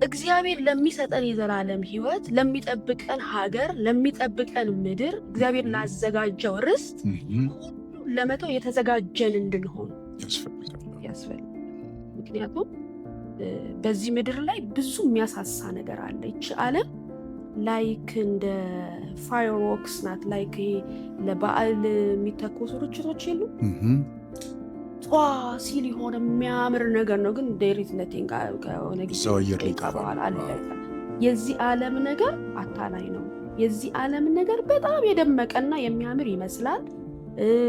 እግዚአብሔር ለሚሰጠን የዘላለም ሕይወት፣ ለሚጠብቀን ሀገር፣ ለሚጠብቀን ምድር፣ እግዚአብሔር ላዘጋጀው ርስት ሁሉን ለመተው የተዘጋጀን እንድንሆን ያስፈልጋል። ምክንያቱም በዚህ ምድር ላይ ብዙ የሚያሳሳ ነገር አለ። ይቺ ዓለም like እንደ fireworks ናት። Like ይሄ ለበዓል የሚተኮሱ ርችቶች የሉ፣ ጧ ሲል የሆነ የሚያምር ነገር ነው፣ ግን there is nothing፣ ከሆነ ጊዜ በኋላ አለቀ። የዚህ ዓለም ነገር አታላይ ነው። የዚህ ዓለም ነገር በጣም የደመቀና የሚያምር ይመስላል፣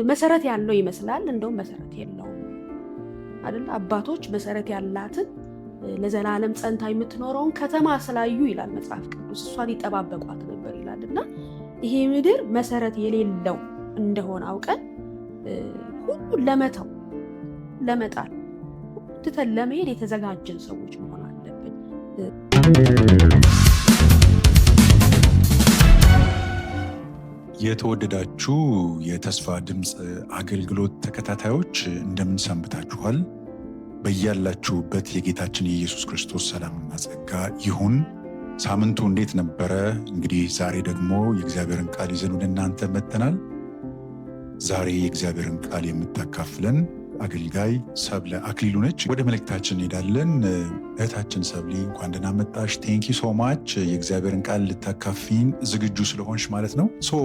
መሰረት ያለው ይመስላል። እንደውም መሰረት የለውም አይደል? አባቶች መሰረት ያላትን ለዘላለም ጸንታ የምትኖረውን ከተማ ስላዩ ይላል መጽሐፍ ቅዱስ፣ እሷን ይጠባበቋት ነበር ይላል። እና ይሄ ምድር መሰረት የሌለው እንደሆነ አውቀን ሁሉን ለመተው፣ ለመጣል፣ ትተን ለመሄድ የተዘጋጀን ሰዎች መሆን አለብን። የተወደዳችሁ የተስፋ ድምፅ አገልግሎት ተከታታዮች፣ እንደምን ሰንብታችኋል? በያላችሁበት የጌታችን የኢየሱስ ክርስቶስ ሰላምና ጸጋ ይሁን። ሳምንቱ እንዴት ነበረ? እንግዲህ ዛሬ ደግሞ የእግዚአብሔርን ቃል ይዘን ወደ እናንተ መጥተናል። ዛሬ የእግዚአብሔርን ቃል የምታካፍለን አገልጋይ ሰብለ አክሊሉ ነች። ወደ መልእክታችን እንሄዳለን። እህታችን ሰብሊ፣ እንኳን ደህና መጣሽ። Thank you so much የእግዚአብሔርን ቃል ልታካፊን ዝግጁ ስለሆንሽ ማለት ነው። So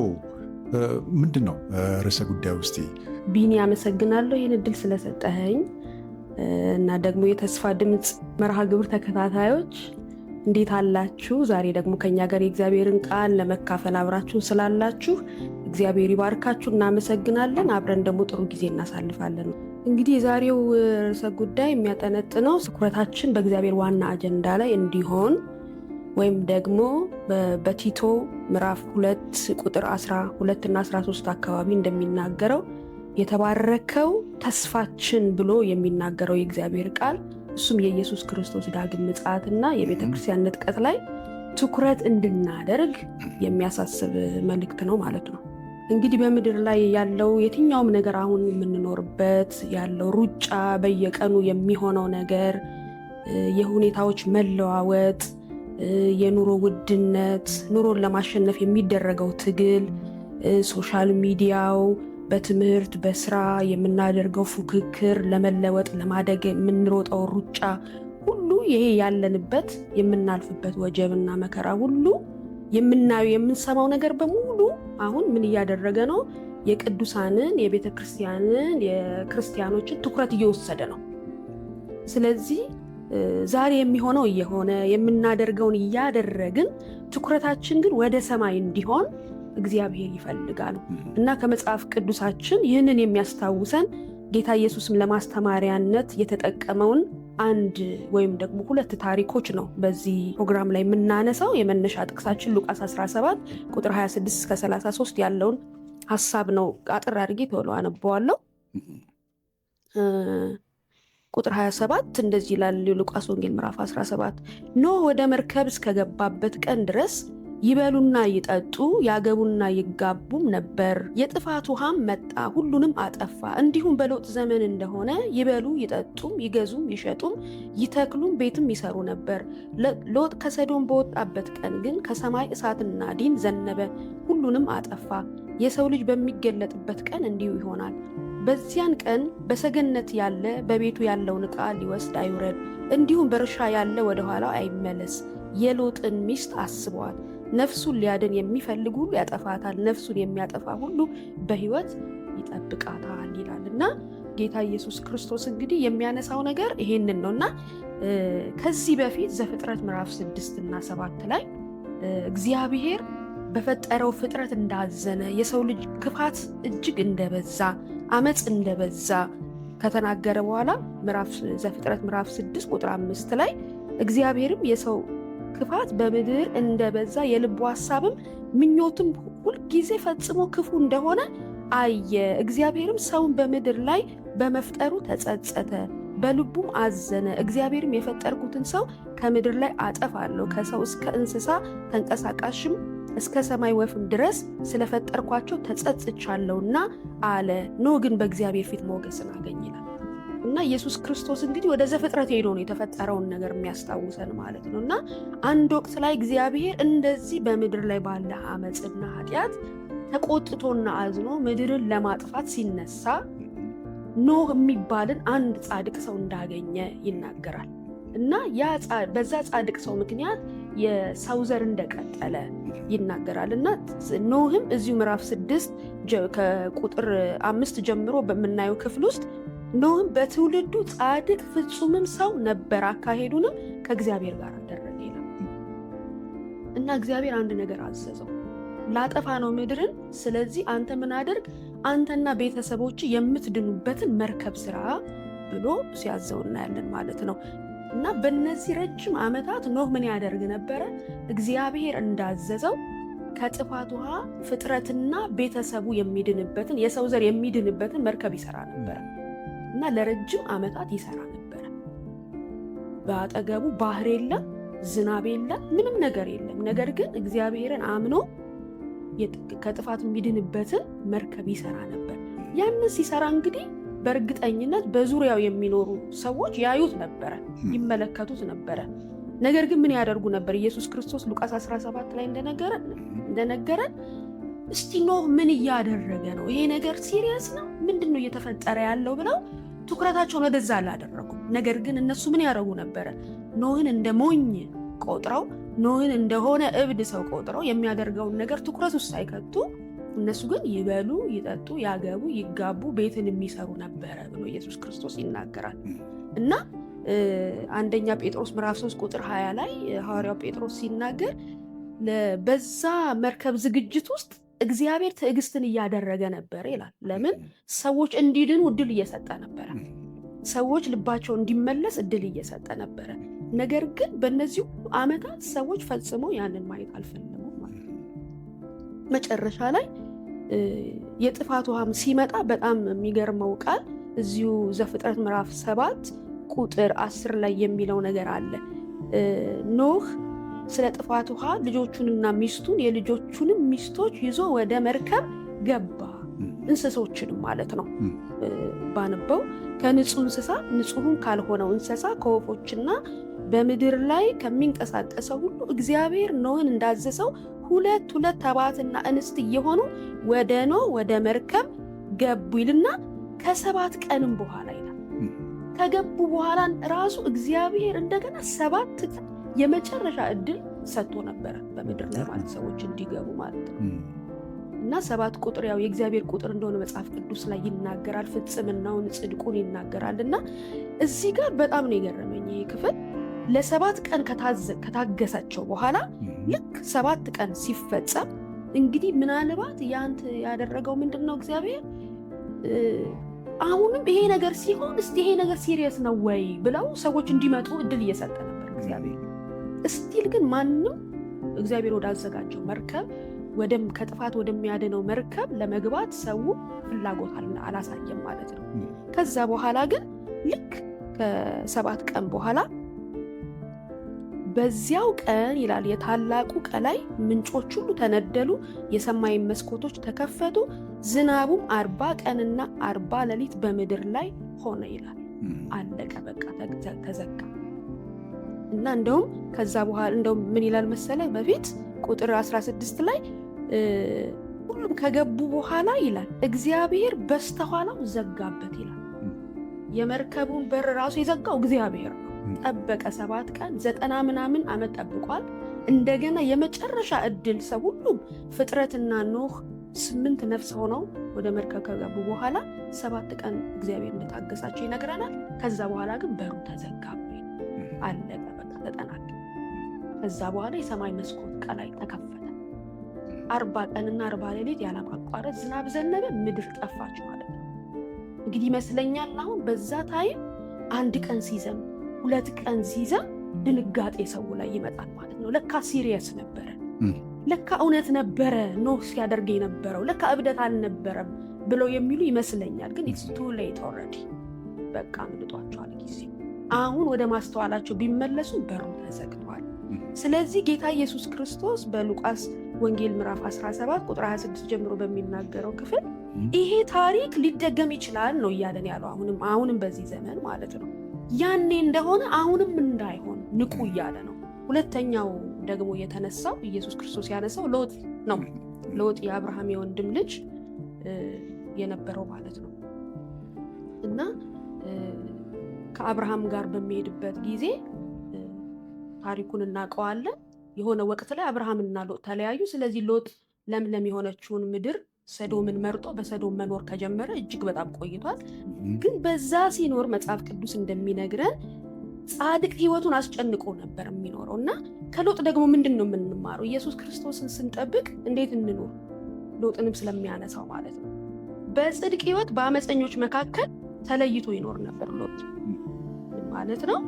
ምንድን ነው ርዕሰ ጉዳዩ እስቲ? ቢኒ፣ አመሰግናለሁ ይህን እድል ስለሰጠኸኝ። እና ደግሞ የተስፋ ድምፅ መርሃ ግብር ተከታታዮች፣ እንዴት አላችሁ? ዛሬ ደግሞ ከኛ ጋር የእግዚአብሔርን ቃል ለመካፈል አብራችሁን ስላላችሁ እግዚአብሔር ይባርካችሁ፣ እናመሰግናለን። አብረን ደግሞ ጥሩ ጊዜ እናሳልፋለን። እንግዲህ የዛሬው ርዕሰ ጉዳይ የሚያጠነጥነው ትኩረታችን በእግዚአብሔር ዋና አጀንዳ ላይ እንዲሆን ወይም ደግሞ በቲቶ ምዕራፍ 2 ቁጥር 12 እና 13 አካባቢ እንደሚናገረው፣ የተባረከው ተስፋችን ብሎ የሚናገረው የእግዚአብሔር ቃል፣ እሱም የኢየሱስ ክርስቶስ ዳግም ምጽአትና የቤተ ክርስቲያን ንጥቀት ላይ ትኩረት እንድናደርግ የሚያሳስብ መልእክት ነው ማለት ነው። እንግዲህ በምድር ላይ ያለው የትኛውም ነገር፣ አሁን የምንኖርበት ያለው ሩጫ፣ በየቀኑ የሚሆነው ነገር፣ የሁኔታዎች መለዋወጥ፣ የኑሮ ውድነት፣ ኑሮን ለማሸነፍ የሚደረገው ትግል፣ social media ው፣ በትምህርት በስራ የምናደርገው ፉክክር፣ ለመለወጥ ለማደግ የምንሮጠው ሩጫ ሁሉ፣ ይሄ ያለንበት የምናልፍበት ወጀብና መከራ ሁሉ፣ የምናየው የምንሰማው ነገር በሙሉ አሁን ምን እያደረገ ነው? የቅዱሳንን፣ የቤተ ክርስቲያንን፣ የክርስቲያኖችን ትኩረት እየወሰደ ነው። ስለዚህ ዛሬ የሚሆነው እየሆነ፣ የምናደርገውን እያደረግን፣ ትኩረታችን ግን ወደ ሰማይ እንዲሆን እግዚአብሔር ይፈልጋል። እና ከመጽሐፍ ቅዱሳችን ይህንን የሚያስታውሰን ጌታ ኢየሱስም ለማስተማሪያነት የተጠቀመውን አንድ ወይም ደግሞ ሁለት ታሪኮች ነው በዚህ ፕሮግራም ላይ የምናነሳው። የመነሻ ጥቅሳችን ሉቃስ 17 ቁጥር 26 እስከ 33 ያለውን ሀሳብ ነው። አጥር አድርጌ ቶሎ አነበዋለሁ። ቁጥር 27 እንደዚህ ይላል። ሉቃስ ወንጌል ምዕራፍ 17፣ "ኖህ ወደ መርከብ እስከገባበት ቀን ድረስ ይበሉና ይጠጡ፣ ያገቡና ይጋቡም ነበር። የጥፋት ውሃም መጣ፣ ሁሉንም አጠፋ። እንዲሁም በሎጥ ዘመን እንደሆነ ይበሉ ይጠጡም፣ ይገዙም ይሸጡም፣ ይተክሉም ቤትም ይሰሩ ነበር። ሎጥ ከሰዶም በወጣበት ቀን ግን ከሰማይ እሳትና ዲን ዘነበ፣ ሁሉንም አጠፋ። የሰው ልጅ በሚገለጥበት ቀን እንዲሁ ይሆናል። በዚያን ቀን በሰገነት ያለ በቤቱ ያለውን ዕቃ ሊወስድ አይውረድ፣ እንዲሁም በእርሻ ያለ ወደ ኋላው አይመለስ። የሎጥን ሚስት አስቧት። ነፍሱን ሊያድን የሚፈልግ ሁሉ ያጠፋታል፣ ነፍሱን የሚያጠፋ ሁሉ በሕይወት ይጠብቃታል" ይላል። እና ጌታ ኢየሱስ ክርስቶስ እንግዲህ የሚያነሳው ነገር ይሄንን ነው። እና ከዚህ በፊት ዘፍጥረት ምዕራፍ 6 እና 7 ላይ እግዚአብሔር በፈጠረው ፍጥረት እንዳዘነ፣ የሰው ልጅ ክፋት እጅግ እንደበዛ፣ አመፅ እንደበዛ ከተናገረ በኋላ ምዕራፍ ዘፍጥረት ምዕራፍ 6 ቁጥር 5 ላይ "እግዚአብሔርም የሰው ክፋት በምድር እንደበዛ፣ የልቡ ሀሳብም ምኞትም ሁልጊዜ ፈጽሞ ክፉ እንደሆነ አየ። እግዚአብሔርም ሰውን በምድር ላይ በመፍጠሩ ተጸጸተ፣ በልቡም አዘነ። እግዚአብሔርም የፈጠርኩትን ሰው ከምድር ላይ አጠፋለሁ፣ ከሰው እስከ እንስሳ ተንቀሳቃሽም እስከ ሰማይ ወፍም ድረስ ስለፈጠርኳቸው ተጸጽቻለሁና አለ። ኖህ ግን በእግዚአብሔር ፊት ሞገስን አገኘ" ይላል። እና እና ኢየሱስ ክርስቶስ እንግዲህ ወደ ዘፍጥረት ሄዶ ነው የተፈጠረውን ነገር የሚያስታውሰን ማለት ነው። እና አንድ ወቅት ላይ እግዚአብሔር እንደዚህ በምድር ላይ ባለ አመፅና ኃጢአት ተቆጥቶና አዝኖ ምድርን ለማጥፋት ሲነሳ ኖህ የሚባልን አንድ ጻድቅ ሰው እንዳገኘ ይናገራል። እና በዛ ጻድቅ ሰው ምክንያት የሰው ዘር እንደቀጠለ ይናገራል። እና ኖህም እዚሁ ምዕራፍ 6 ከቁጥር 5 ጀምሮ በምናየው ክፍል ውስጥ ኖህም በትውልዱ ጻድቅ ፍጹምም ሰው ነበር፣ አካሄዱንም ከእግዚአብሔር ጋር አደረገ ይላል። እና እግዚአብሔር አንድ ነገር አዘዘው፣ ላጠፋ ነው ምድርን፣ ስለዚህ አንተ ምን አድርግ፣ አንተና ቤተሰቦች የምትድኑበትን መርከብ ስራ ብሎ ሲያዘው እናያለን ማለት ነው። እና በእነዚህ ረጅም ዓመታት ኖህ ምን ያደርግ ነበረ? እግዚአብሔር እንዳዘዘው ከጥፋት ውሃ ፍጥረትና ቤተሰቡ የሚድንበትን፣ የሰው ዘር የሚድንበትን መርከብ ይሰራ ነበረ። እና ለረጅም ዓመታት ይሰራ ነበረ። በአጠገቡ ባህር የለም፣ ዝናብ የለም፣ ምንም ነገር የለም። ነገር ግን እግዚአብሔርን አምኖ ከጥፋት የሚድንበትን መርከብ ይሰራ ነበር። ያንን ሲሰራ እንግዲህ በእርግጠኝነት በዙሪያው የሚኖሩ ሰዎች ያዩት ነበረ፣ ይመለከቱት ነበረ። ነገር ግን ምን ያደርጉ ነበር? ኢየሱስ ክርስቶስ ሉቃስ 17 ላይ እንደነገረን እስቲ ኖህ ምን እያደረገ ነው? ይሄ ነገር serious ነው? ምንድን ነው እየተፈጠረ ያለው ብለው ትኩረታቸውን ወደዛ አላደረጉም። ነገር ግን እነሱ ምን ያደረጉ ነበረ? ኖህን እንደ ሞኝ ቆጥረው፣ ኖህን እንደሆነ እብድ ሰው ቆጥረው፣ የሚያደርገውን ነገር ትኩረት ውስጥ ሳይከቱ እነሱ ግን ይበሉ፣ ይጠጡ፣ ያገቡ፣ ይጋቡ፣ ቤትን የሚሰሩ ነበረ ብሎ ኢየሱስ ክርስቶስ ይናገራል። እና አንደኛ ጴጥሮስ ምዕራፍ 3 ቁጥር 20 ላይ ሐዋርያው ጴጥሮስ ሲናገር በዛ መርከብ ዝግጅት ውስጥ እግዚአብሔር ትዕግስትን እያደረገ ነበር ይላል። ለምን? ሰዎች እንዲድኑ እድል እየሰጠ ነበረ። ሰዎች ልባቸው እንዲመለስ እድል እየሰጠ ነበረ። ነገር ግን በእነዚህ ዓመታት ሰዎች ፈጽሞ ያንን ማየት አልፈለጉም ማለት ነው። መጨረሻ ላይ የጥፋት ውሃም ሲመጣ በጣም የሚገርመው ቃል እዚሁ ዘፍጥረት ምዕራፍ 7 ቁጥር 10 ላይ የሚለው ነገር አለ። ኖህ ስለ ጥፋት ውሃ ልጆቹንና ሚስቱን የልጆቹንም ሚስቶች ይዞ ወደ መርከብ ገባ፣ እንስሶችንም ማለት ነው። ባነበው ከንጹህ እንስሳ፣ ንጹህም ካልሆነው እንስሳ፣ ከወፎችና በምድር ላይ ከሚንቀሳቀሰው ሁሉ እግዚአብሔር ኖህን እንዳዘዘው ሁለት ሁለት ተባትና እንስት እየሆኑ ወደ ኖህ ወደ መርከብ ገቡ ይልና ከ7 ቀንም በኋላ ይላል። ከገቡ በኋላ ራሱ እግዚአብሔር እንደገና 7 ቀን የመጨረሻ እድል ሰጥቶ ነበረ በምድር ላይ ማለት ሰዎች እንዲገቡ ማለት ነው። እና 7 ቁጥር ያው የእግዚአብሔር ቁጥር እንደሆነ መጽሐፍ ቅዱስ ላይ ይናገራል። ፍጽምናውን፣ ጽድቁን ይናገራል። እና እዚህ ጋር በጣም ነው የገረመኝ ይሄ ክፍል። ለ7 ቀን ከታገሳቸው በኋላ ልክ 7 ቀን ሲፈጸም እንግዲህ ምናልባት ያንተ ያደረገው ምንድነው እግዚአብሔር አሁንም ይሄ ነገር ሲሆን እስቲ ይሄ ነገር serious ነው ወይ ብለው ሰዎች እንዲመጡ እድል እየሰጠ ነበር እግዚአብሔር። still ግን ማንም እግዚአብሔር ወዳዘጋጀው መርከብ ወደም ከጥፋት ወደሚያድነው መርከብ ለመግባት ሰው ፍላጎት አላሳየም ማለት ነው። ከዛ በኋላ ግን ልክ ከ7 ቀን በኋላ በዚያው ቀን ይላል የታላቁ ቀላይ ምንጮች ሁሉ ተነደሉ፣ የሰማይ መስኮቶች ተከፈቱ፣ ዝናቡም 40 ቀንና 40 ሌሊት በምድር ላይ ሆነ ይላል። አለቀ፣ በቃ ተዘጋ። እና እንደውም ከዛ በኋላ እንደውም ምን ይላል መሰለ በፊት ቁጥር 16 ላይ ሁሉም ከገቡ በኋላ ይላል እግዚአብሔር በስተኋላው ዘጋበት ይላል። የመርከቡን በር ራሱ የዘጋው እግዚአብሔር ነው። ጠበቀ 7 ቀን 90 ምናምን ዓመት ጠብቋል። እንደገና የመጨረሻ እድል ሰው ሁሉም ፍጥረትና ኖህ 8 ነፍስ ሆነው ወደ መርከብ ከገቡ በኋላ 7 ቀን እግዚአብሔር እንደታገሳቸው ይነግረናል። ከዛ በኋላ ግን በሩ ተዘጋ፣ አለቀ፣ በቃ ተጠናቀቀ። ከዛ በኋላ የሰማይ መስኮት ቀላይ ተከፈተ። 40 ቀንና 40 ሌሊት ያለማቋረጥ ዝናብ ዘነበ፣ ምድር ጠፋች ማለት ነው። እንግዲህ ይመስለኛል አሁን በዛ time አንድ ቀን ሲዘንብ፣ 2 ቀን ሲዘንብ ድንጋጤ ሰው ላይ ይመጣል ማለት ነው። ለካ serious ነበረ፣ ለካ እውነት ነበረ ኖህ ሲያደርግ የነበረው፣ ለካ እብደት አልነበረም ብለው የሚሉ ይመስለኛል። ግን it's too late already፣ በቃ አምልጧቸዋል ጊዜ። አሁን ወደ ማስተዋላቸው ቢመለሱ በሩ ተዘግቷል። ስለዚህ ጌታ ኢየሱስ ክርስቶስ በሉቃስ ወንጌል ምዕራፍ 17 ቁጥር 26 ጀምሮ በሚናገረው ክፍል ይሄ ታሪክ ሊደገም ይችላል ነው እያለን ያለው። አሁንም በዚህ ዘመን ማለት ነው። ያኔ እንደሆነ አሁንም እንዳይሆን ንቁ እያለ ነው። ሁለተኛው ደግሞ የተነሳው ኢየሱስ ክርስቶስ ያነሳው ሎጥ ነው። ሎጥ የአብርሃም የወንድም ልጅ የነበረው ማለት ነው። እና ከአብርሃም ጋር በሚሄድበት ጊዜ ታሪኩን እናውቀዋለን። የሆነ ወቅት ላይ አብርሃምና ሎጥ ተለያዩ። ስለዚህ ሎጥ ለምለም የሆነችውን ምድር ሰዶምን መርጦ በሰዶም መኖር ከጀመረ እጅግ በጣም ቆይቷል። ግን በዛ ሲኖር መጽሐፍ ቅዱስ እንደሚነግረን ጻድቅ ሕይወቱን አስጨንቆ ነበር የሚኖረው። እና ከሎጥ ደግሞ ምንድን ነው የምንማረው? ኢየሱስ ክርስቶስን ስንጠብቅ እንዴት እንኖር? ሎጥንም ስለሚያነሳው ማለት ነው። በጽድቅ ሕይወት በአመፀኞች መካከል ተለይቶ ይኖር ነበር ሎጥ። ምን ማለት ነው?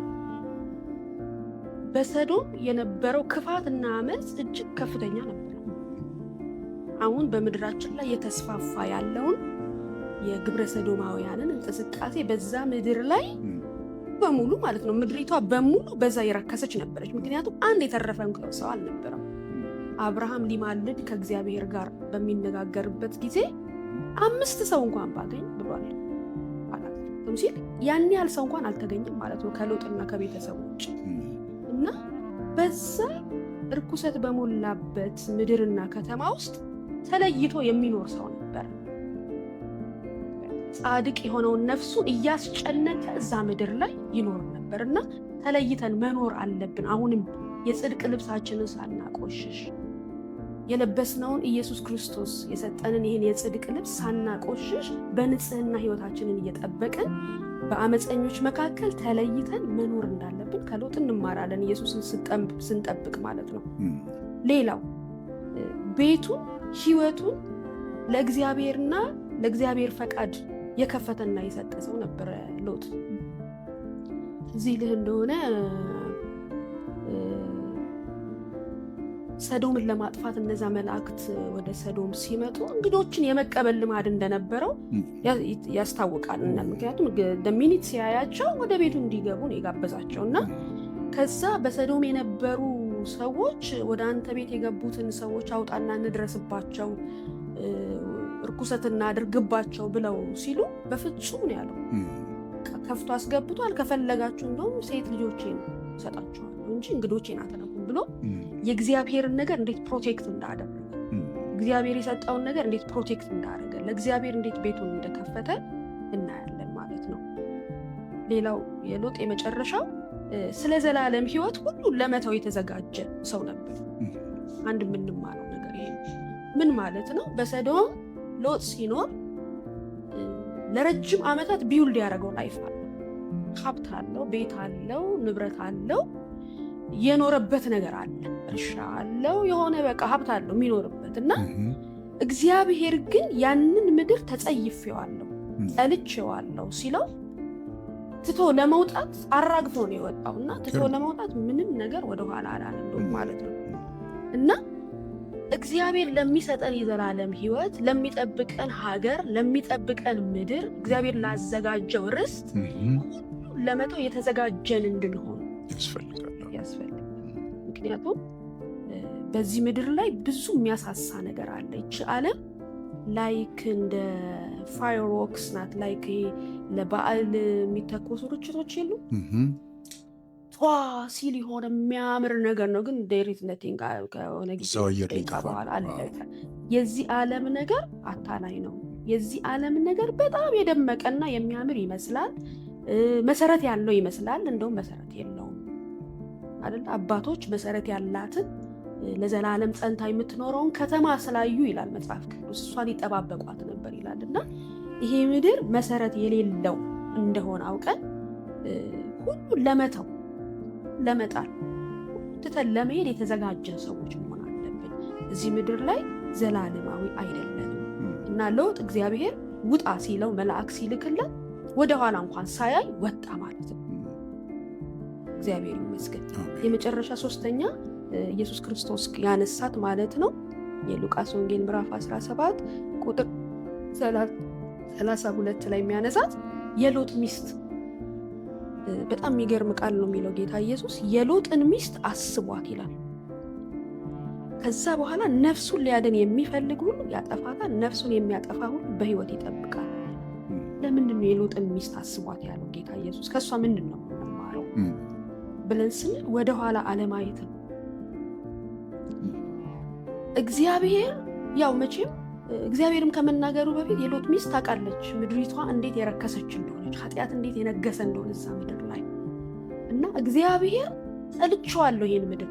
በሰዶም የነበረው ክፋትና አመፅ እጅግ ከፍተኛ ነበር። አሁን በምድራችን ላይ የተስፋፋ ያለውን የግብረ ሰዶማውያንን እንቅስቃሴ በዛ ምድር ላይ በሙሉ ማለት ነው፣ ምድሪቷ በሙሉ በዛ የረከሰች ነበረች። ምክንያቱም አንድ የተረፈ ሰው አልነበረም። አብርሃም ሊማልድ ከእግዚአብሔር ጋር በሚነጋገርበት ጊዜ 5 ሰው እንኳን ባገኝ ብሏል ሲል ያን ያህል ሰው እንኳን አልተገኘም ማለት ነው ከሎጥና ከቤተሰቡ ውጭ። እና በዛ እርኩሰት በሞላበት ምድርና ከተማ ውስጥ ተለይቶ የሚኖር ሰው ነበር። ጻድቅ የሆነውን ነፍሱን እያስጨነቀ እዛ ምድር ላይ ይኖር ነበር። እና ተለይተን መኖር አለብን። አሁንም የጽድቅ ልብሳችንን ሳናቆሽሽ፣ የለበስነውን ኢየሱስ ክርስቶስ የሰጠንን ይህን የጽድቅ ልብስ ሳናቆሽሽ፣ በንጽህና ህይወታችንን እየጠበቅን በአመፀኞች መካከል ተለይተን መኖር እንዳለብን ከሎጥ እንማራለን፣ ኢየሱስን ስንጠብቅ ማለት ነው። ሌላው ቤቱን፣ ህይወቱን ለእግዚአብሔርና ለእግዚአብሔር ፈቃድ የከፈተና የሰጠ ሰው ነበረ ሎጥ። እዚህ ልህ እንደሆነ ሰዶምን ለማጥፋት እነዛ መላእክት ወደ ሰዶም ሲመጡ እንግዶችን የመቀበል ልማድ እንደነበረው ያስታውቃል። ምክንያቱም the minute ሲያያቸው ወደ ቤቱ እንዲገቡ ነው የጋበዛቸው። እና ከዛ በሰዶም የነበሩ ሰዎች ወደ አንተ ቤት የገቡትን ሰዎች አውጣና እንድረስባቸው፣ እርኩሰት እናድርግባቸው ብለው ሲሉ በፍጹም ነው ያለው። ከፍቶ አስገብቷል። ከፈለጋችሁ እንደውም ሴት ልጆቼን እሰጣችኋለሁ እንጂ እንግዶቼን አትነኩም ብሎ የእግዚአብሔርን ነገር እንዴት protect እንዳደረገ፣ እግዚአብሔር የሰጠውን ነገር እንዴት protect እንዳደረገ፣ ለእግዚአብሔር እንዴት ቤቱን እንደከፈተ እናያለን ማለት ነው። ሌላው የሎጥ የመጨረሻው ስለ ዘላለም ሕይወት ሁሉ ለመተው የተዘጋጀ ሰው ነበር። አንድ የምንማረው ነገር ይሄ ምን ማለት ነው? በሰዶም ሎጥ ሲኖር ለረጅም ዓመታት build ያደረገው life አለው። ሀብት አለው፣ ቤት አለው፣ ንብረት አለው፣ የኖረበት ነገር አለ፣ እርሻ አለው፣ የሆነ በቃ ሀብት አለው የሚኖርበት። እና እግዚአብሔር ግን ያንን ምድር ተጸይፌዋለሁ፣ ጠልቼዋለሁ ሲለው ትቶ ለመውጣት አራግፎ ነው የወጣው። እና ትቶ ለመውጣት ምንም ነገር ወደኋላ አላለም ማለት ነው። እና እግዚአብሔር ለሚሰጠን የዘላለም ሕይወት፣ ለሚጠብቀን ሀገር፣ ለሚጠብቀን ምድር፣ እግዚአብሔር ላዘጋጀው ርስት ለመተው የተዘጋጀን እንድንሆን ያስፈልጋል። ያስፈልጋል። ምክንያቱም በዚህ ምድር ላይ ብዙ የሚያሳሳ ነገር አለ። ይቺ ዓለም like እንደ fireworks ናት። Like ይሄ ለበዓል የሚተኮሱ ርችቶች የሉ፣ ጧ ሲል የሆነ የሚያምር ነገር ነው፣ ግን there is nothing፣ ከሆነ ጊዜ ደቂቃ በኋላ አለቀ። የዚህ ዓለም ነገር አታላይ ነው። የዚህ ዓለም ነገር በጣም የደመቀና የሚያምር ይመስላል፣ መሰረት ያለው ይመስላል። እንደውም መሰረት የለውም አይደል? አባቶች መሰረት ያላትን ለዘላለም ጸንታ የምትኖረውን ከተማ ስላዩ ይላል መጽሐፍ ቅዱስ፣ እሷን ይጠባበቋት ነበር ይላል። እና ይሄ ምድር መሰረት የሌለው እንደሆነ አውቀን ሁሉን ለመተው፣ ለመጣል፣ ትተን ለመሄድ የተዘጋጀን ሰዎች መሆን አለብን። እዚህ ምድር ላይ ዘላለማዊ አይደለንም። እና ሎጥ እግዚአብሔር ውጣ ሲለው፣ መልአክ ሲልክለት ወደኋላ እንኳን ሳያይ ወጣ ማለት ነው። እግዚአብሔር ይመስገን። የመጨረሻ ሶስተኛ ኢየሱስ ክርስቶስ ያነሳት ማለት ነው የሉቃስ ወንጌል ምዕራፍ 17 ቁጥር 32 ላይ የሚያነሳት የሎጥ ሚስት። በጣም የሚገርም ቃል ነው የሚለው ጌታ ኢየሱስ፣ የሎጥን ሚስት አስቧት ይላል። ከዛ በኋላ ነፍሱን ሊያድን የሚፈልግ ሁሉ ያጠፋታል፣ ነፍሱን የሚያጠፋ ሁሉ በሕይወት ይጠብቃል። ለምንድን ነው የሎጥን ሚስት አስቧት ያለው ጌታ ኢየሱስ? ከእሷ ምንድን ነው የምንማረው ብለን ስንል ወደኋላ አለማየት ነው። እግዚአብሔር ያው መቼም እግዚአብሔርም ከመናገሩ በፊት የሎጥ ሚስት ታውቃለች ምድሪቷ እንዴት የረከሰች እንደሆነች፣ ኃጢአት እንዴት የነገሰ እንደሆነ እዛ ምድር ላይ። እና እግዚአብሔር ጠልቼዋለሁ፣ ይሄን ምድር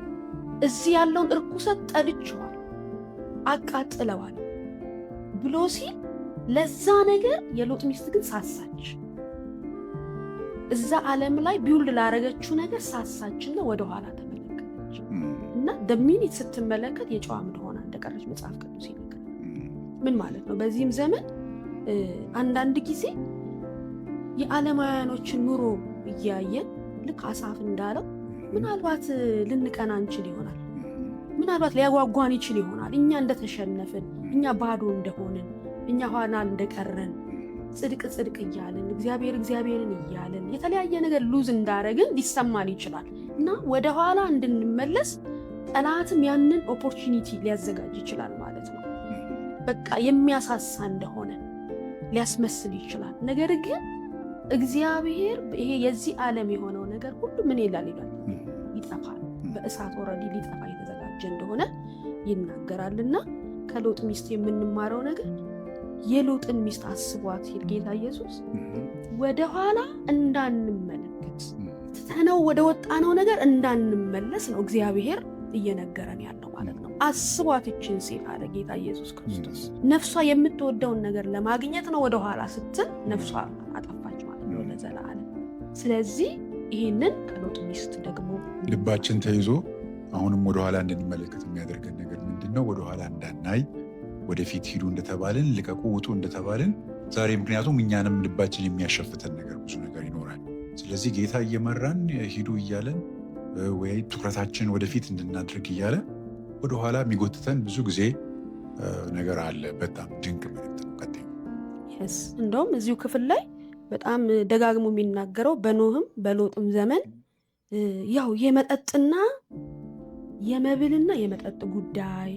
እዚህ ያለውን እርኩሰት ጠልቼዋለሁ፣ አቃጥለዋል ብሎ ሲል ለዛ ነገር የሎጥ ሚስት ግን ሳሳች። እዛ ዓለም ላይ build ላረገችው ነገር ሳሳችና ወደኋላ ተመለከተች እና the minute ስትመለከት የጨው አምድ ሆና እንደቀረች መጽሐፍ ቅዱስ ይነግራል። ምን ማለት ነው? በዚህም ዘመን አንዳንድ ጊዜ የዓለማውያኖችን ኑሮ እያየን ልክ አሳፍ እንዳለው ምናልባት ልንቀና እንችል ይሆናል። ምናልባት ሊያጓጓን ይችል ይሆናል። እኛ እንደተሸነፍን፣ እኛ ባዶ እንደሆንን፣ እኛ ኋላ እንደቀረን፣ ጽድቅ ጽድቅ እያልን፣ እግዚአብሔር እግዚአብሔርን እያልን የተለያየ ነገር lose እንዳረግን ሊሰማን ይችላል። እና ወደኋላ እንድንመለስ ጠላትም ያንን opportunity ሊያዘጋጅ ይችላል ማለት ነው። በቃ የሚያሳሳ እንደሆነ ሊያስመስል ይችላል። ነገር ግን እግዚአብሔር ይሄ የዚህ ዓለም የሆነው ነገር ሁሉ ምን ይላል ይላል? ይጠፋል። በእሳት already ሊጠፋ የተዘጋጀ እንደሆነ ይናገራልና ከሎጥ ሚስት የምንማረው ነገር የሎጥን ሚስት አስቧት ሲል ጌታ ኢየሱስ ወደኋላ እንዳንመለከት፣ ትተነው ወደ ወጣነው ነገር እንዳንመለስ ነው እግዚአብሔር እየነገረን ያለው ማለት ነው። አስቧት ይችን ሴት አለ ጌታ ኢየሱስ ክርስቶስ። ነፍሷ የምትወደውን ነገር ለማግኘት ነው ወደኋላ ስትል ነፍሷ አጠፋች ማለት ነው ለዘላለም። ስለዚህ ይህንን ከሎጥ ሚስት ደግሞ ልባችን ተይዞ አሁንም ወደኋላ እንድንመለከት የሚያደርገን ነገር ምንድን ነው? ወደኋላ እንዳናይ ወደፊት ሂዱ እንደተባልን፣ ልቀቁ ውጡ እንደተባልን ዛሬ ምክንያቱም እኛንም ልባችን የሚያሸፍተን ነገር ብዙ ነገር ይኖራል። ስለዚህ ጌታ እየመራን ሂዱ እያለን ወይ ትኩረታችን ወደፊት እንድናድርግ እያለ ወደኋላ የሚጎትተን ብዙ ጊዜ ነገር አለ። በጣም ድንቅ መልእክት ነው። ቀጥይ። Yes፣ እንደውም እዚሁ ክፍል ላይ በጣም ደጋግሞ የሚናገረው በኖህም በሎጥም ዘመን ያው የመጠጥና የመብልና የመጠጥ ጉዳይ፣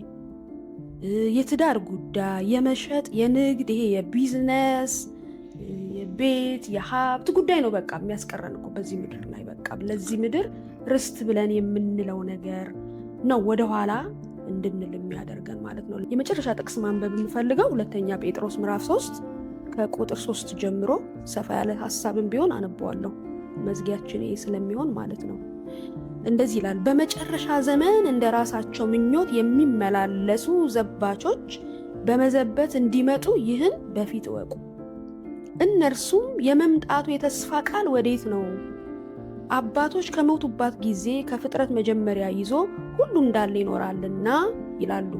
የትዳር ጉዳይ፣ የመሸጥ፣ የንግድ፣ ይሄ የቢዝነስ፣ የቤት፣ የሀብት ጉዳይ ነው በቃ የሚያስቀረን እኮ በዚህ ምድር ላይ። በቃ ለዚህ ምድር ርስት ብለን የምንለው ነገር ነው ወደኋላ እንድንል የሚያደርገን ማለት ነው። የመጨረሻ ጥቅስ ማንበብ የምፈልገው ሁለተኛ ጴጥሮስ ምዕራፍ 3 ከቁጥር 3 ጀምሮ ሰፋ ያለ ሀሳብን ቢሆን አነበዋለሁ። መዝጊያችን ይሄ ስለሚሆን ማለት ነው። እንደዚህ ይላል፣ በመጨረሻ ዘመን እንደ ራሳቸው ምኞት የሚመላለሱ ዘባቾች በመዘበት እንዲመጡ ይህን በፊት እወቁ። እነርሱም የመምጣቱ የተስፋ ቃል ወዴት ነው? አባቶች ከሞቱባት ጊዜ ከፍጥረት መጀመሪያ ይዞ ሁሉ እንዳለ ይኖራልና ይላሉ።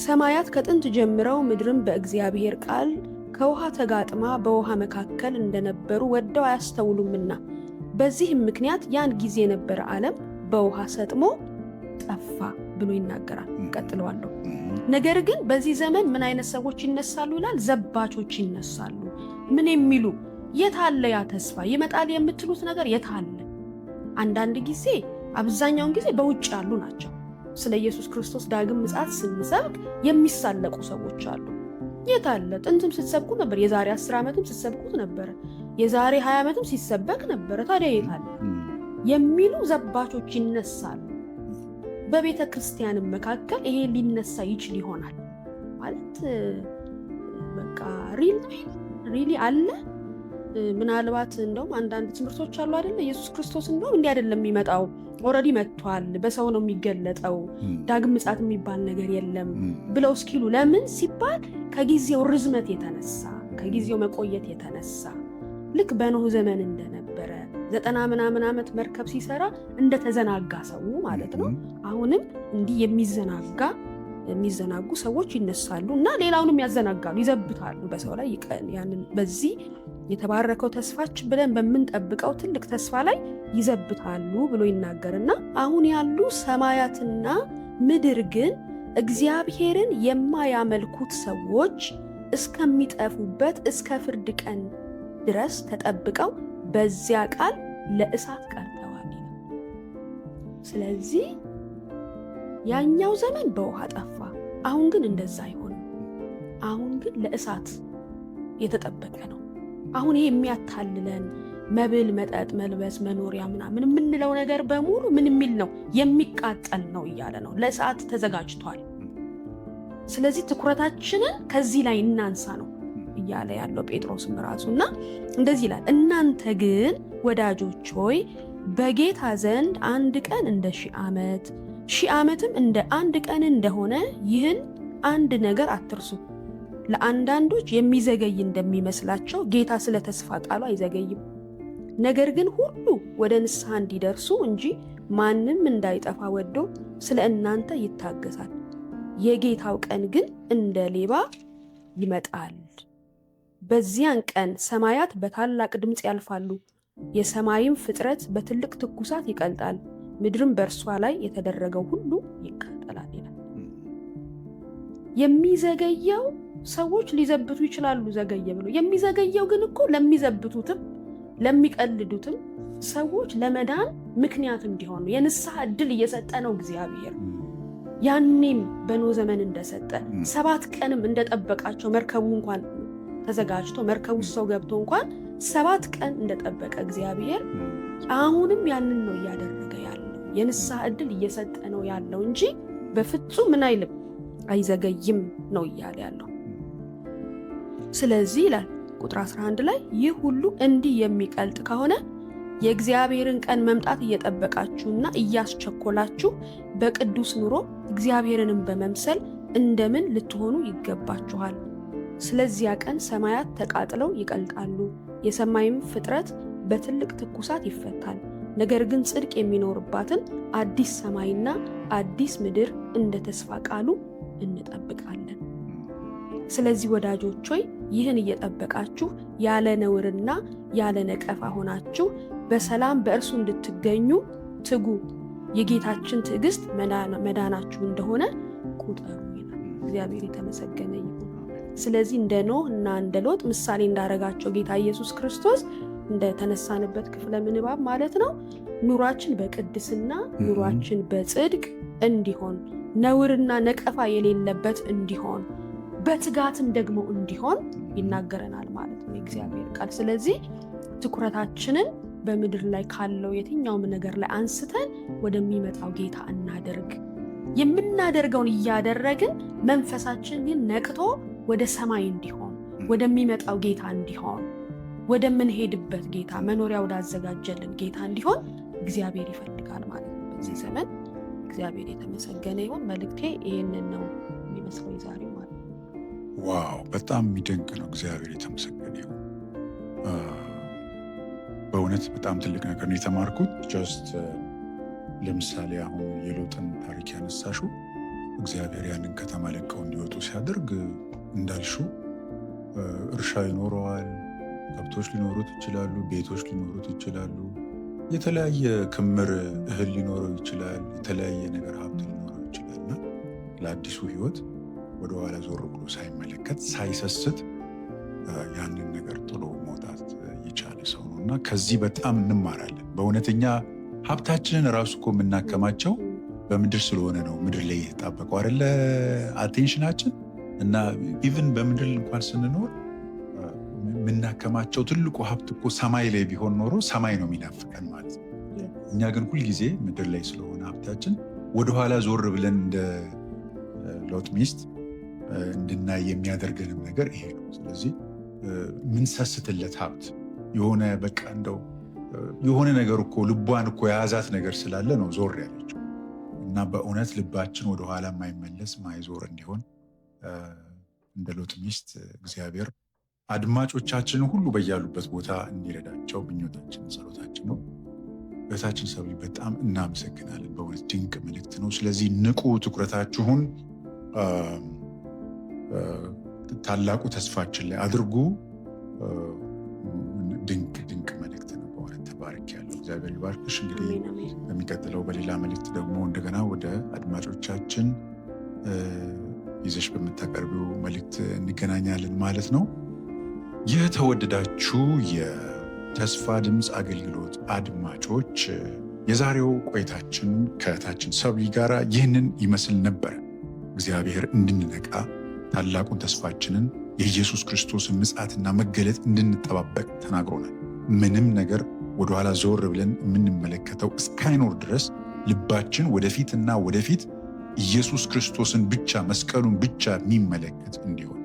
ሰማያት ከጥንት ጀምረው ምድርም በእግዚአብሔር ቃል ከውሃ ተጋጥማ በውሃ መካከል እንደነበሩ ወደው አያስተውሉምና በዚህም ምክንያት ያን ጊዜ የነበረ ዓለም በውሃ ሰጥሞ ጠፋ ብሎ ይናገራል። ቀጥለዋለሁ። ነገር ግን በዚህ ዘመን ምን አይነት ሰዎች ይነሳሉ ይላል? ዘባቾች ይነሳሉ። ምን የሚሉ? የት አለ ያ ተስፋ ይመጣል የምትሉት ነገር የት አለ? አንዳንድ ጊዜ፣ አብዛኛውን ጊዜ በውጭ ያሉ ናቸው። ስለ ኢየሱስ ክርስቶስ ዳግም ምጽአት ስንሰብክ የሚሳለቁ ሰዎች አሉ። የት አለ? ጥንትም ስትሰብኩ ነበር። የዛሬ 10 ዓመትም ስትሰብኩት ነበረ። የዛሬ 20 ዓመትም ሲሰበክ ነበረ። ታዲያ የት አለ የሚሉ ዘባቾች ይነሳሉ። በቤተ ክርስቲያንም መካከል ይሄ ሊነሳ ይችል ይሆናል። ማለት በቃ really አለ። ምናልባት እንደውም አንዳንድ ትምህርቶች አሉ አይደለ? ኢየሱስ ክርስቶስ እንደውም እንዲህ አይደለም የሚመጣው፣ already መጥቷል፣ በሰው ነው የሚገለጠው፣ ዳግም ምጽአት የሚባል ነገር የለም ብለው እስኪሉ፣ ለምን ሲባል ከጊዜው ርዝመት የተነሳ፣ ከጊዜው መቆየት የተነሳ፣ ልክ በኖህ ዘመን እንደነበረ 90 ምናምን ዓመት መርከብ ሲሰራ እንደተዘናጋ ሰው ማለት ነው። አሁንም እንዲህ የሚዘናጉ ሰዎች ይነሳሉ እና ሌላውንም ያዘናጋሉ፣ ይዘብታሉ በሰው ላይ። ያንን በዚህ የተባረከው ተስፋችን ብለን በምንጠብቀው ትልቅ ተስፋ ላይ ይዘብታሉ ብሎ ይናገርና አሁን ያሉ ሰማያትና ምድር ግን እግዚአብሔርን የማያመልኩት ሰዎች እስከሚጠፉበት እስከ ፍርድ ቀን ድረስ ተጠብቀው በዚያ ቃል ለእሳት ቀርተዋል ይላል። ስለዚህ ያኛው ዘመን በውሃ ጠፋ። አሁን ግን እንደዛ አይሆንም። አሁን ግን ለእሳት የተጠበቀ ነው። አሁን ይሄ የሚያታልለን መብል፣ መጠጥ፣ መልበስ፣ መኖሪያ ምናምን የምንለው ነገር በሙሉ ምን የሚል ነው? የሚቃጠል ነው እያለ ነው። ለእሳት ተዘጋጅቷል። ስለዚህ ትኩረታችንን ከዚህ ላይ እናንሳ ነው እያለ ያለው ጴጥሮስም ራሱ። እና እንደዚህ ይላል፣ እናንተ ግን ወዳጆች ሆይ በጌታ ዘንድ አንድ ቀን እንደ 1000 ዓመት፣ 1000 ዓመትም እንደ አንድ ቀን እንደሆነ ይህን አንድ ነገር አትርሱ። ለአንዳንዶች የሚዘገይ እንደሚመስላቸው ጌታ ስለ ተስፋ ቃሉ አይዘገይም። ነገር ግን ሁሉ ወደ ንስሐ እንዲደርሱ እንጂ ማንም እንዳይጠፋ ወዶ ስለ እናንተ ይታገሳል። የጌታው ቀን ግን እንደ ሌባ ይመጣል። በዚያን ቀን ሰማያት በታላቅ ድምፅ ያልፋሉ፣ የሰማይም ፍጥረት በትልቅ ትኩሳት ይቀልጣል፣ ምድርም በእርሷ ላይ የተደረገው ሁሉ ይቃጠላል ይላል። የሚዘገየው ሰዎች ሊዘብቱ ይችላሉ፣ ዘገየ ብሎ። የሚዘገየው ግን እኮ ለሚዘብቱትም ለሚቀልዱትም ሰዎች ለመዳን ምክንያት እንዲሆኑ የንስሐ እድል እየሰጠ ነው እግዚአብሔር። ያኔም በኖህ ዘመን እንደሰጠ፣ 7 ቀንም እንደጠበቃቸው፣ መርከቡ እንኳን ተዘጋጅቶ መርከቡ ሰው ገብቶ እንኳን 7 ቀን እንደጠበቀ እግዚአብሔር አሁንም ያንን ነው እያደረገ ያለው። የንስሐ እድል እየሰጠ ነው ያለው እንጂ በፍጹም ምን አይልም፣ አይዘገይም ነው እያለ ያለው። ስለዚህ ይላል ቁጥር 11 ላይ፣ ይህ ሁሉ እንዲህ የሚቀልጥ ከሆነ የእግዚአብሔርን ቀን መምጣት እየጠበቃችሁና እያስቸኮላችሁ በቅዱስ ኑሮ እግዚአብሔርንም በመምሰል እንደምን ልትሆኑ ይገባችኋል። ስለዚያ ቀን ሰማያት ተቃጥለው ይቀልጣሉ፣ የሰማይም ፍጥረት በትልቅ ትኩሳት ይፈታል። ነገር ግን ጽድቅ የሚኖርባትን አዲስ ሰማይና አዲስ ምድር እንደ ተስፋ ቃሉ እንጠብቃለን። ስለዚህ ወዳጆች ሆይ ይህን እየጠበቃችሁ ያለ ነውርና ያለ ነቀፋ ሆናችሁ በሰላም በእርሱ እንድትገኙ ትጉ። የጌታችን ትዕግስት መዳናችሁ እንደሆነ ቁጠሩ ይላል። እግዚአብሔር የተመሰገነ ይሁን። ስለዚህ እንደ ኖህ እና እንደ ሎጥ ምሳሌ እንዳረጋቸው ጌታ ኢየሱስ ክርስቶስ፣ እንደተነሳንበት ክፍለ ምንባብ ማለት ነው፣ ኑሯችን በቅድስና፣ ኑሯችን በጽድቅ እንዲሆን፣ ነውርና ነቀፋ የሌለበት እንዲሆን፣ በትጋትም ደግሞ እንዲሆን ይናገረናል ማለት ነው የእግዚአብሔር ቃል። ስለዚህ ትኩረታችንን በምድር ላይ ካለው የትኛውም ነገር ላይ አንስተን ወደሚመጣው ጌታ እናደርግ። የምናደርገውን እያደረግን መንፈሳችን ግን ነቅቶ ወደ ሰማይ እንዲሆን፣ ወደሚመጣው ጌታ እንዲሆን፣ ወደምንሄድበት ጌታ፣ መኖሪያ ወዳዘጋጀልን ጌታ እንዲሆን እግዚአብሔር ይፈልጋል ማለት ነው። በዚህ ዘመን እግዚአብሔር የተመሰገነ ይሁን። መልእክቴ ይህንን ነው የሚመስለው የዛሬው ማለት ነው። Wow፣ በጣም የሚደንቅ ነው። እግዚአብሔር የተመሰገነ ይሁን። በእውነት በጣም ትልቅ ነገር ነው የተማርኩት። Just ለምሳሌ አሁን የሎጥን ታሪክ ያነሳሽው፣ እግዚአብሔር ያንን ከተማ ለቀው እንዲወጡ ሲያደርግ እንዳልሽው እርሻ ይኖረዋል፣ ከብቶች ሊኖሩት ይችላሉ፣ ቤቶች ሊኖሩት ይችላሉ፣ የተለያየ ክምር እህል ሊኖረው ይችላል፣ የተለያየ ነገር ሀብት ሊኖረው ይችላል። እና ለአዲሱ ህይወት ወደኋላ ዞር ብሎ ሳይመለከት፣ ሳይሰስት ያንን ነገር ጥሎ መውጣት የቻለ ሰው ነው። እና ከዚህ በጣም እንማራለን። በእውነተኛ ሀብታችንን ራሱ እኮ የምናከማቸው በምድር ስለሆነ ነው። ምድር ላይ የተጣበቀው አይደለ attention ኣችን? እና even በምድር እንኳን ስንኖር የምናከማቸው ትልቁ ሀብት እኮ ሰማይ ላይ ቢሆን ኖሮ ሰማይ ነው የሚናፍቀን ማለት ነው። እኛ ግን ሁልጊዜ ምድር ላይ ስለሆነ ሀብታችን ወደኋላ ዞር ብለን እንደ ሎጥ ሚስት እንድናይ የሚያደርገንም ነገር ይሄ ነው። ስለዚህ ምንሰስትለት ሀብት የሆነ በቃ እንደው የሆነ ነገር እኮ ልቧን እኮ የያዛት ነገር ስላለ ነው ዞር ያለችው። እና በእውነት ልባችን ወደኋላ የማይመለስ፣ ማይዞር እንዲሆን እንደ ሎጥ ሚስት እግዚአብሔር አድማጮቻችንን ሁሉ በያሉበት ቦታ እንዲረዳቸው ምኞታችን፣ ጸሎታችን ነው። እህታችን ሰብሊ በጣም እናመሰግናለን። በእውነት ድንቅ መልእክት ነው። ስለዚህ ንቁ፣ ትኩረታችሁን ታላቁ ተስፋችን ላይ አድርጉ። ድንቅ ድንቅ መልእክት ነው። በእውነት ተባርኬያለሁ። እግዚአብሔር ይባርክሽ። እንግዲህ በሚቀጥለው በሌላ መልእክት ደግሞ እንደገና ወደ አድማጮቻችን ይዘሽ በምታቀርቢው መልእክት እንገናኛለን ማለት ነው። የተወደዳችሁ የተስፋ ድምፅ አገልግሎት አድማጮች፣ የዛሬው ቆይታችን ከእህታችን ሰብሊ ጋር ይህንን ይመስል ነበር። እግዚአብሔር እንድንነቃ፣ ታላቁን ተስፋችንን የኢየሱስ ክርስቶስን ምጽአትና መገለጥ እንድንጠባበቅ ተናግሮናል። ምንም ነገር ወደኋላ ዞር ብለን የምንመለከተው እስካይኖር ድረስ ልባችን ወደፊትና ወደፊት ኢየሱስ ክርስቶስን ብቻ፣ መስቀሉን ብቻ የሚመለከት እንዲሆን፣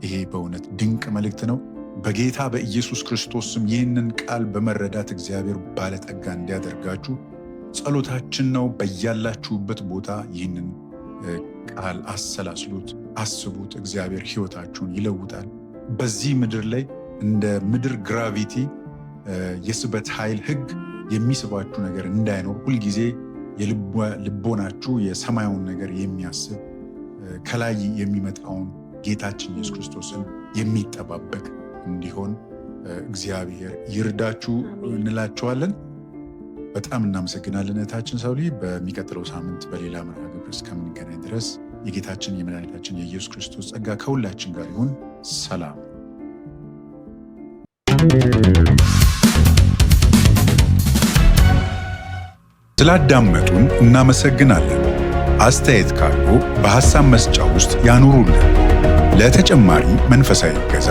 ይሄ በእውነት ድንቅ መልእክት ነው። በጌታ በኢየሱስ ክርስቶስ ስም ይህንን ቃል በመረዳት እግዚአብሔር ባለጠጋ እንዲያደርጋችሁ ጸሎታችን ነው። በያላችሁበት ቦታ ይህንን ቃል አሰላስሉት፣ አስቡት። እግዚአብሔር ሕይወታችሁን ይለውጣል። በዚህ ምድር ላይ እንደ ምድር gravity የስበት ኃይል ሕግ የሚስባችሁ ነገር እንዳይኖር፣ ሁልጊዜ የልቦናችሁ የሰማዩን ነገር የሚያስብ፣ ከላይ የሚመጣውን ጌታችን ኢየሱስ ክርስቶስን የሚጠባበቅ እንዲሆን እግዚአብሔር ይርዳችሁ እንላችኋለን። በጣም እናመሰግናለን እህታችን ሰብሊ። በሚቀጥለው ሳምንት በሌላ መርሃ ግብር እስከምንገናኝ ድረስ የጌታችን የመድኃኒታችን የኢየሱስ ክርስቶስ ጸጋ ከሁላችን ጋር ይሁን። ሰላም። ስላዳመጡን እናመሰግናለን። አስተያየት ካሉ በሐሳብ መስጫ ውስጥ ያኑሩልን። ለተጨማሪ መንፈሳዊ እገዛ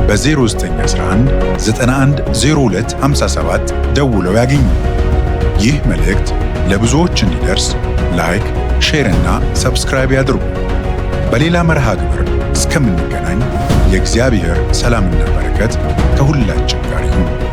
በ0911 91 02 57 ደውለው ያግኙ። ይህ መልእክት ለብዙዎች እንዲደርስ like፣ share እና subscribe ያድርጉ። በሌላ መርሃ ግብር እስከምንገናኝ የእግዚአብሔር ሰላምና በረከት ከሁላችን ጋር ይሁን።